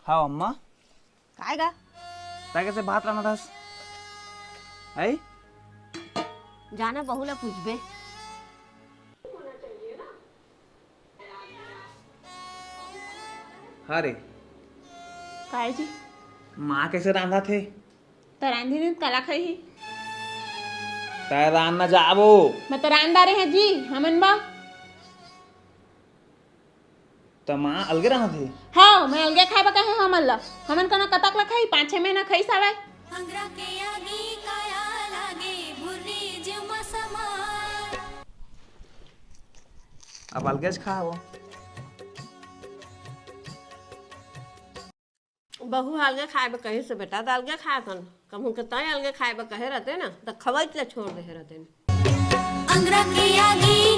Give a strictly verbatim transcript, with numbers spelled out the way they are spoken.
हाँ अम्मा। काय गा? तैं कैसे भात रांधत हस? आई? जाना बहू ला पूछबे। हाँ रे। काय जी? माँ कैसे रांधत हे? त रांधी नहीं त काला खाही? तैं रांध न जाबो। मैं त रांध डारे हँव जी, हमन बा। त माँ अलगे रांधत हे? हाँ, मैं अलगे खाय बर कहे हँव हमन ला। हमन कोनो कतक ला खाही, पाँच छह महीना खाही सावय। अंगरा के आगी काया लागे, भुर्री जीव म समाय। अब अलगेच खाबो। बहू ह अलगे खाय बर कहिस हे बेटा, त अलगे खाथन। कहूँ के तैं अलगे खाय बर कहे रहते ना, त खवई ला छोड़ दे रहते। अंगरा के आगी